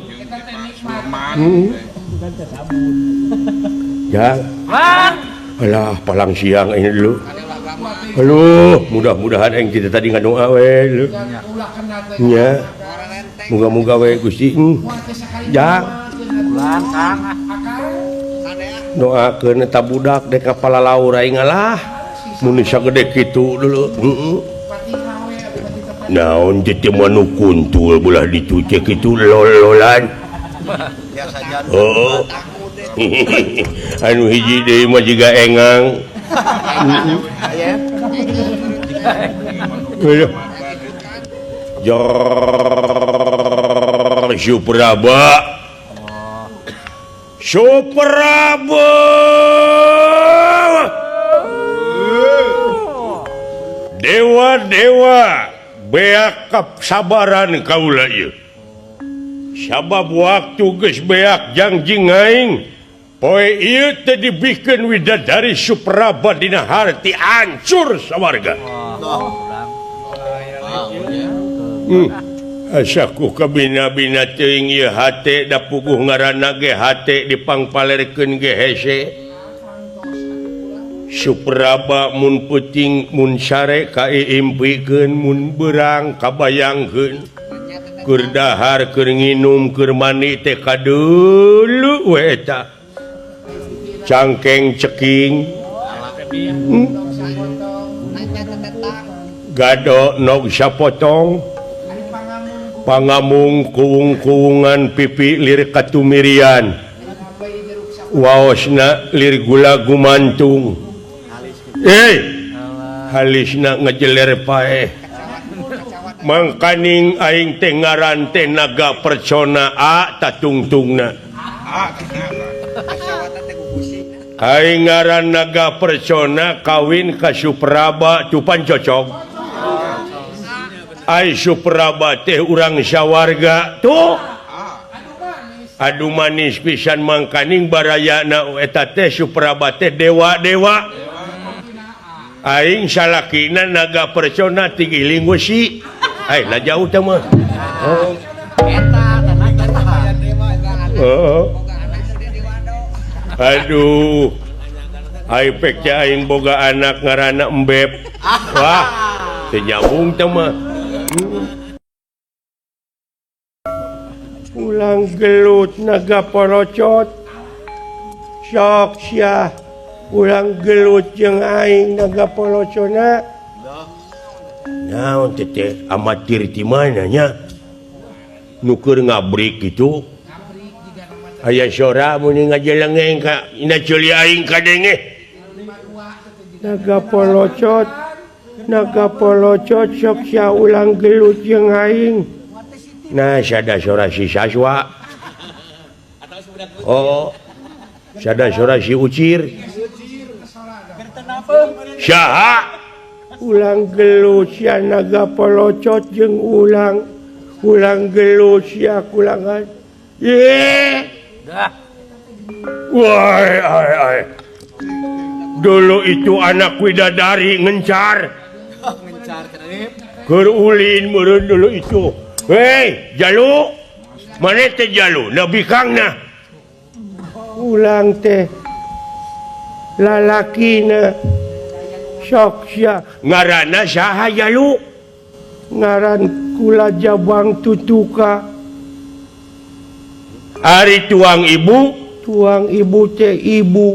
Speaker 1: Ya. Alah palang siang ini dulu. Aduh, mudah-mudahan yang kita tadi ngadoa we dulu. Nya. Moga-moga we Gusti. Ya. Doakeun eta budak dek ka palalaur aing alah. Mun sagede kitu dulu. Heeh. Naon teh teh manu kuntul belah ditu teh kitu lol-lolan. Heeh. Anu hiji deui mah jiga engang. Jor Supraba. Supraba. Dewa-dewa beak kasabaran kaula ieu. Sabab waktu geus beak jangjing aing poe ieu teh dibikeun widadari Supraba dina harti hancur sawarga. Asa ku kabina-bina teuing ieu hate da puguh ngaranna ge hate dipangpalerkeun ge hese. Supraba mun peuting mun sare kaiimpikeun mun beurang kabayangkeun. Keur dahar keur nginum keur mandi teh kadeuleu we eta. Cangkeng ceking. Gado nog sapotong. Pangamung kuwung-kuwungan pipi lir katumirian. Waosna lir gula gumantung. Halisna ngejeler paeh. Mangkaning aing teh ngaran teh naga percona a tatungtungna. Aing ngaran naga percona kawin ka Supraba tupan cocok. Ai Supraba teh urang sawarga tuh. Aduh manis pisan mangkaning barayana eta teh Supraba teh dewa-dewa. Aing salakina naga percona tigiling wesi. Ai lah jauh teh mah. Oh. Aduh. Ai pek teh aing boga anak ngaranna Embeb. Wah, teu nyambung teh mah. Pulang gelut naga porocot. Sok sia. Ulang gelut jeung aing naga polocona. Naon teh amatir di mana nya? Nu keur ngabrik kitu. Aya sora mun ngajelengeng ka ina ceuli aing kadenge. Naga polocot, naga polocot sok sia ulang gelut jeung aing. Nah, sada sora si Saswa. Oh, sada sora si Ucir. Saha? Ulang gelut sia naga polocot jeung ulang ulang gelut sia kulangan. Ye.
Speaker 3: Dah.
Speaker 1: Wah, ai ai. Dulu itu anak widadari ngencar.
Speaker 4: Ngencar kenapa?
Speaker 1: Keur ulin meureun dulu itu. Hei, Jalu. Mana teh Jalu? Nabi Kangna. Ulang teh lalakina sok sia ngaranna saha Jalu? Ngaran kula Jabang Tutuka. Ari tuang ibu teh ibu.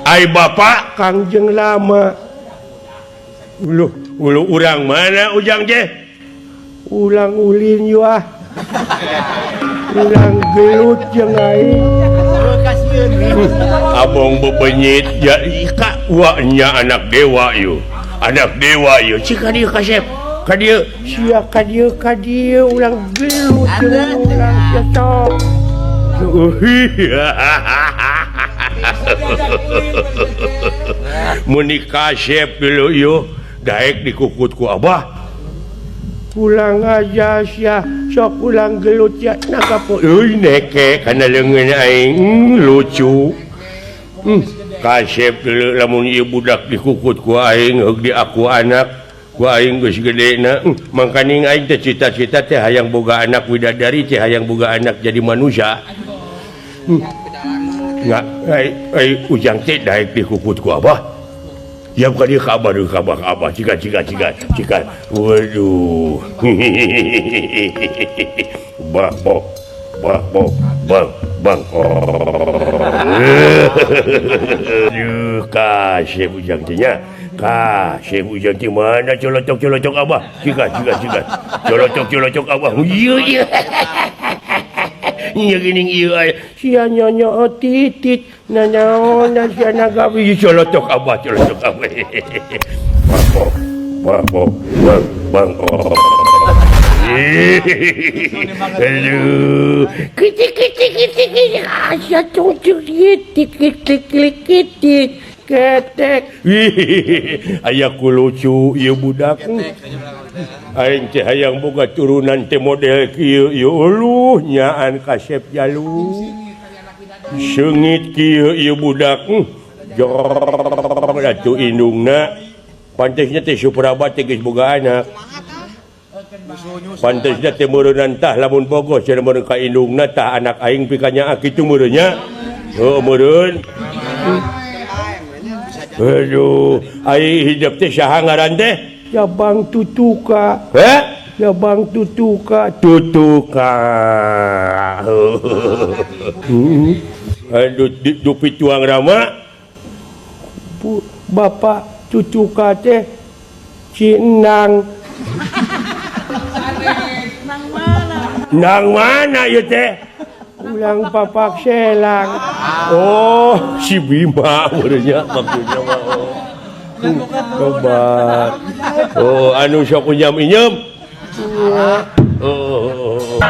Speaker 1: Ai bapak Kangjeng Lama. Uluh, uluh urang mana ujang teh? Ulang ulin yu ah. Ulang gelut jeung aing. Abong bebenyit ya ka nya anak dewa yu. Anak dewa yu. Cik ka dieu kasep. Ka dieu sia ka dieu ka dieu ulang gelut jeung ulang sia tok. Mun kasep dulu yu daek dikukut ku abah. Pulang aja sia sok ulang gelut ya naga po euy neke kana leungeun aing lucu. Kasep dulu lamun ieu budak dikukut ku aing heug di aku anak ku aing geus gedena. Mangkaning aing teh cita-cita teh hayang boga anak widadari teh hayang boga anak jadi manusia. Nggak ai ujang teh daek dikukut ku abah. Ya bukan dia kabar, kabar apa? Cika, cika, cika, cika. Waduh, bang, bang, bang, bang, bang. Aduh, kasih ujang tehnya, kasih ujang teh mana colotok, colotok abah? Cika, cika, cika, colotok, colotok abah. Iya, iya. Iya gini iya, sia nyonyo titit, nanaon sia naga colotok abah, colotok abah. Bang, bang, bang, bang. Aduh, kitik kitik kitik kitik, sia cucuk kitik kitik kitik ketek. Aya ku lucu ieu budak. Aing teh hayang boga turunan teh model kieu ieu uluh nyaan kasep Jalu. Seungit kieu ieu budak. Jor atuh indungna. Pantesna teh Supraba teh geus boga anak. Pantesna teh meureunan tah lamun bogoh cenah meureun ka indungna tah anak aing pikanyaah kitu meureun nya. Heuh meureun. Aduh, ai hidup teh saha ngaran teh? Jabang Tutuka. Heh? Jabang Tutuka, Tutuka. Aduh, dupi tuang rama. Bapak Tutuka teh Cinang.
Speaker 3: Nang mana?
Speaker 1: Nang mana ieu teh? Ulang papak selang. Oh, si Bima urangnya maksudnya mah. Tobat. Oh, anu sok unyam-inyem. Oh.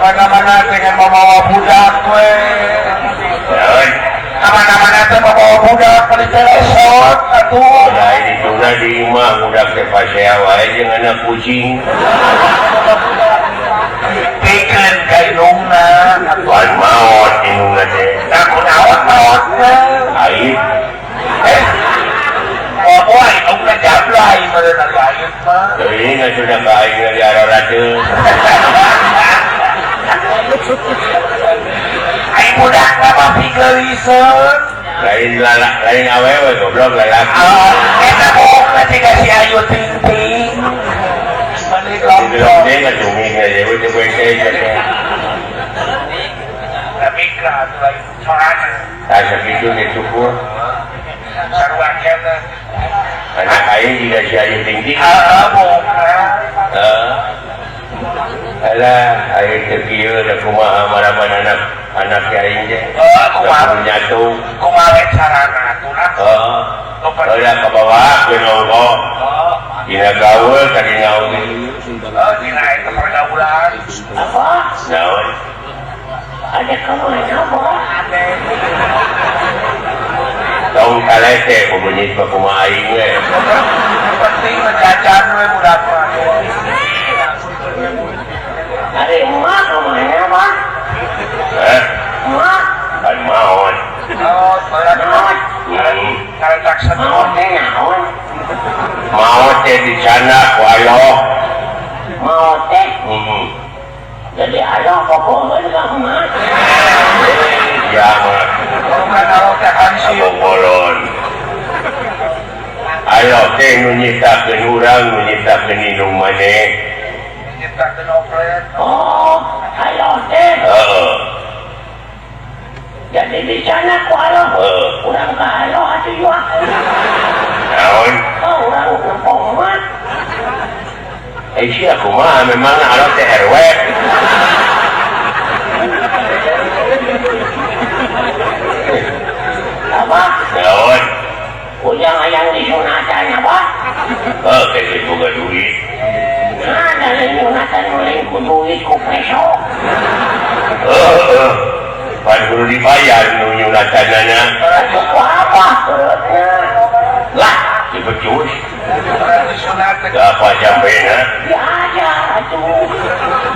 Speaker 2: Mana-mana dengan membawa budak we. Mana-mana teh membawa budak bari telesot atuh.
Speaker 1: Nah, itu di imah budak teh pasea wae jeung anak kucing.
Speaker 2: Pikeun ka indungna,
Speaker 1: atuh maot indungna teh.
Speaker 2: Nah, kunaon maotna?
Speaker 1: Aib.
Speaker 2: Oh, indungna jablay meureun atuh aib mah.
Speaker 1: Teuing atuh da ka aing di ararateun.
Speaker 2: Ai budak mah pigeuliseun.
Speaker 1: Lain lalak lain awewe goblok lalaki.
Speaker 2: Eta buka tiga si Ayu Ting Ting. Balik lontong.
Speaker 1: Dia ngacungin aja, udah bete aja.
Speaker 2: Tapi lah tuh lagi sorangan.
Speaker 1: Tak segitu nih syukur.
Speaker 2: Sarua keneh.
Speaker 1: Anak aing juga si Ayu Ting Ting.
Speaker 2: Heeh, buka.
Speaker 1: Alah, aing teu kieu da kumaha maraban anak anak aing teh.
Speaker 2: Heeh, kumaha
Speaker 1: nyatu.
Speaker 2: Kumaha we carana atuh lah.
Speaker 1: Heeh. Udah ke bawah geun ongkoh. Dina gaul ka dina oge.
Speaker 2: Heeh, dina eta pergaulan.
Speaker 1: Apa? Naon? Ada kemana, Pak?
Speaker 2: Ade.
Speaker 1: Tong kalete bebenyit mah kumaha aing we.
Speaker 2: Penting jajan we budak mah.
Speaker 1: Ari emak kemana, Pak? Hah? Emak? Kan maot.
Speaker 2: Oh, maot.
Speaker 1: Maot teh naon? Maot teh dicana ku Allah. Maot teh? Jadi Allah bobogohan ka emak. Ya mah.
Speaker 2: Bukan Allah teh hansip.
Speaker 1: Bobolon. Allah teh nu nyiptakeun urang, nu nyiptakeun indung maneh.
Speaker 2: Nyiptakeun oplet.
Speaker 1: Oh, Allah teh. Heeh. Jadi di sana ku Allah. Urang ka Allah atuh jua. Naon? Oh, urang nempong mah. Eh sia kumaha memang Allah teh RW. Apa? Naon? Ujang hayang disunatan apa? Oh, teh boga duit. Nah, dari sunatan lain ku duit ku peso. Heeh. Pan kudu dibayar nu nyunatanana. Ku apa? Lah, dibecus. Apa jampena? Ya aja atuh.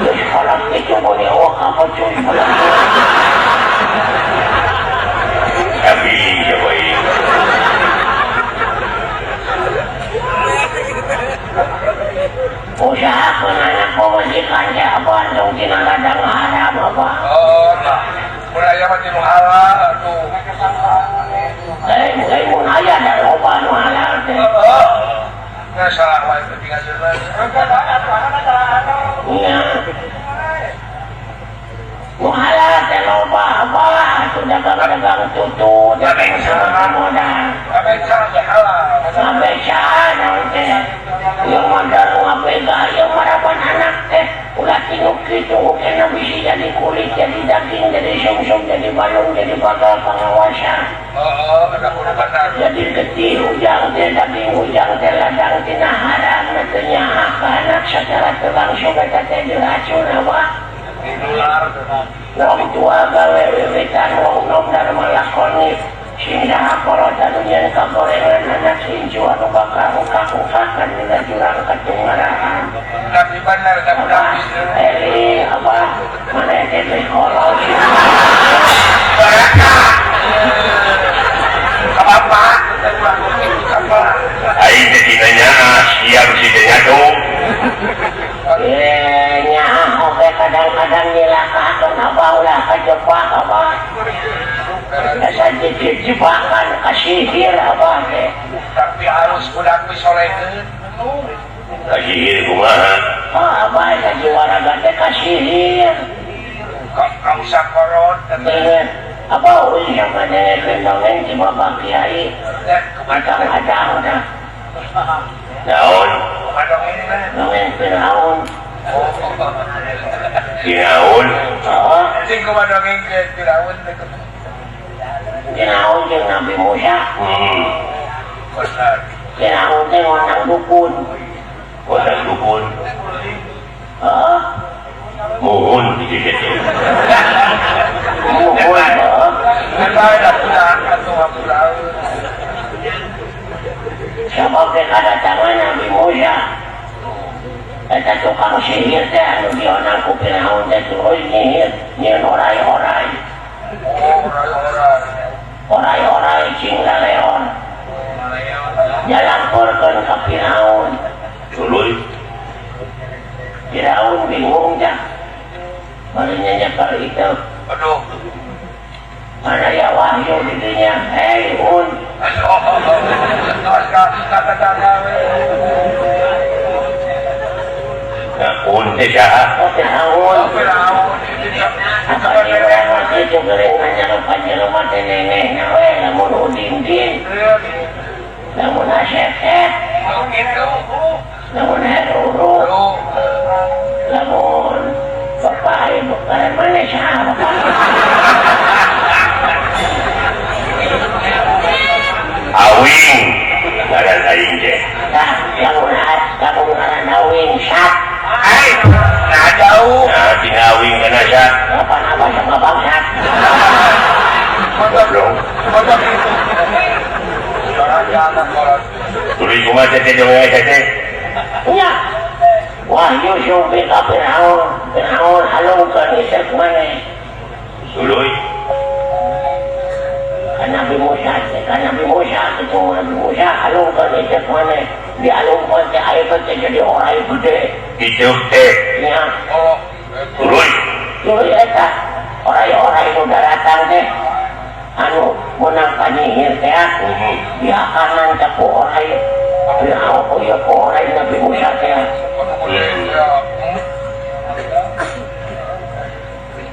Speaker 1: Geus kolot kitu boleh oh kabecus. Tapi coba ini. Usahakeun anak pamajikan teh abah tong tina ladang haram abah.
Speaker 2: Oh, tah. Mun aya mah tinu halal atuh.
Speaker 1: Lain mun aya da loba nu halal teh.
Speaker 2: Heeh. Nggak salah wae penting aja lah.
Speaker 1: Nya. Nu halal teh loba abah atuh dagang-dagang tutut dagang sama modal.
Speaker 2: Ngabeca ge halal.
Speaker 1: Ngabeca naon teh. Ieu mah daru ngabega ieu maraban anak teh ulah tinu kitu kena bisi jadi kulit jadi daging jadi sumsum jadi balung jadi bakal pengawasan.
Speaker 2: Heeh, ada kudu benar.
Speaker 1: Jadi getih ujang teh daging ujang teh ladang tina haram teu nyaah ka anak secara teu langsung eta teh diracun abah.
Speaker 2: Dinular.
Speaker 1: Wong tua gawe wiwitan wong nom dharma lakoni sing saha kolot anu nyeun kagorengan anak incu anu bakal ungkah-ungkahan dina jurang katungarahan.
Speaker 2: Tapi benar da budak
Speaker 1: Eling abah maneh teh geus kolot.
Speaker 2: Barakah. Ka bapak
Speaker 1: Aing teh dina nyaah siang si teh nyatu. Nyaah oge kadang-kadang nyilakakeun abah ulah kajebak abah. Asa jebakan kasihir abah teh.
Speaker 2: Tapi harus budak disolekeun.
Speaker 1: Kasihir kumaha? Oh, abah eta jiwaraga teh kasihir.
Speaker 2: Ka usah korot
Speaker 1: teh. Abah euy sama dengekeun dongeng ti Bapak Kiai. Kadang-kadang dah. Naon? Dongeng Firaun. Firaun? Heeh.
Speaker 2: Cing kumaha dongeng Firaun teh?
Speaker 1: Firaun jeung Nabi Musa. Firaun teh ngondang dukun. Ngondang dukun. Heeh. Muhun di situ. Muhun. Sabab teh kadatangan Nabi Musa. Eta tukang sihir teh anu dionang ku Firaun teh tuluy nyihir nyieun orai-orai. Orai-orai cing laleon. Jalangkorkeun ka Firaun. Tuluy Firaun bingung dah. Bari nyenyekal itu.
Speaker 2: Aduh.
Speaker 1: Mana ya wahyu. wahyu di dinya hei un un teh saha Firaun apa urang mah kitu geuring manyarupa jelema teh nenehna we lamun udin-din lamun asep-sep lamun heruru lamun bapak ibu ngaran maneh saha bapak awing ngaran aing teh tah lamun ngaran awing sat ai nah jauh nah tina awing kana sat apa-apa sama bangsat goblok tuluy kumaha teh dongeng teh nya wahyu sumping ka Firaun Firaun halungkeun iseuk maneh tuluy ka Nabi Musa teh ka Nabi Musa kitu Nabi Musa halungkeun iseuk maneh dialungkeun teh ayeuna teh jadi orai gede iseuk teh nya tuluy tuluy eta orai-orai nu daratang teh anu menang panyihir teh diakanan teh ku orai Firaun ieu ku orai Nabi Musa teh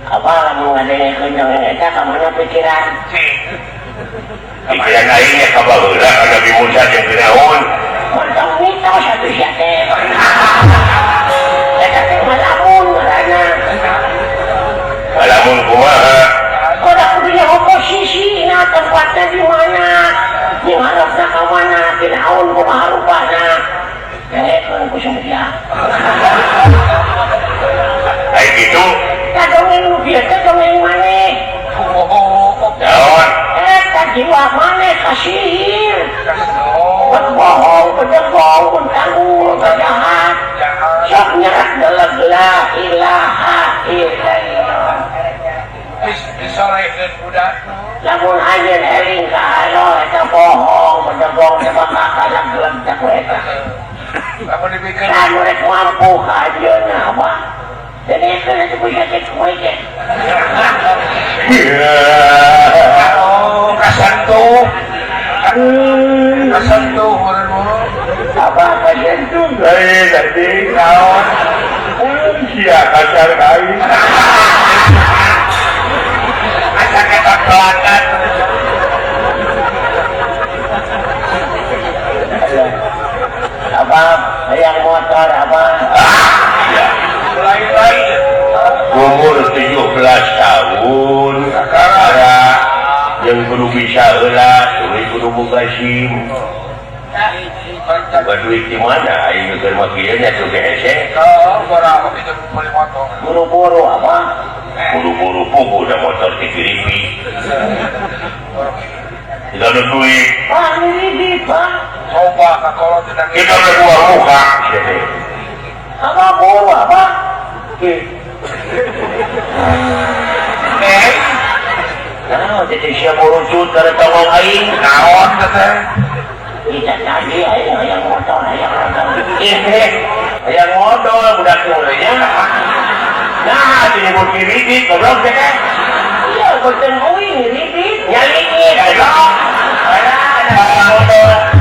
Speaker 1: apa lamun ngadengekeun dongeng eta ka mana pikiran pikiran aing nya ka baheula ka Nabi Musa jeung Firaun mantap mitos atuh sia teh eta teh malamun ngaranna malamun kumaha kudu kudu oposisi na tempatna di mana ngarepna ka mana Firaun kumaha rupana dengekeun ku sia ai kitu tah dongeng nu bieu teh dongeng maneh naon eta jiwa maneh kasihir bohong bedegong tanggung jahat sok nyerak deleg la ilaha illallah
Speaker 2: disorekeun budak
Speaker 1: lamun anjeun eling ka Allah eta bohong bedegong teh bakal kalegleg teh ku eta
Speaker 2: lamun dibikeun
Speaker 1: lamun rek mampu ka anjeunna apa dengekeun atuh ku sia teh kumaha teh
Speaker 2: oh kasantuh kasantuh urang
Speaker 1: apa kasantuh
Speaker 2: lain tadi naon
Speaker 1: sia kasar ka aing
Speaker 2: asa ketak-kelakan
Speaker 1: apa hayang motor apa
Speaker 2: lain-lain
Speaker 1: umur 17 tahun kakara yang kudu bisa heula tuluy kudu boga SIM boga duit di mana aing keur mah kieu nya tuh hese buru-buru apa buru-buru pugu da motor ti Filipi tidak ada duit pak ngiribit pak
Speaker 2: coba kakolot tidak
Speaker 1: kita udah buah muka apa buru apa nah jadi siapa rucut dari tongong aing
Speaker 2: naon teh
Speaker 1: kita tadi aing hayang motor hayang motor hayang modal budak mulanya nah disebut ngiribit goblok teh iya boten euy ngiribit nyalingit goblok modal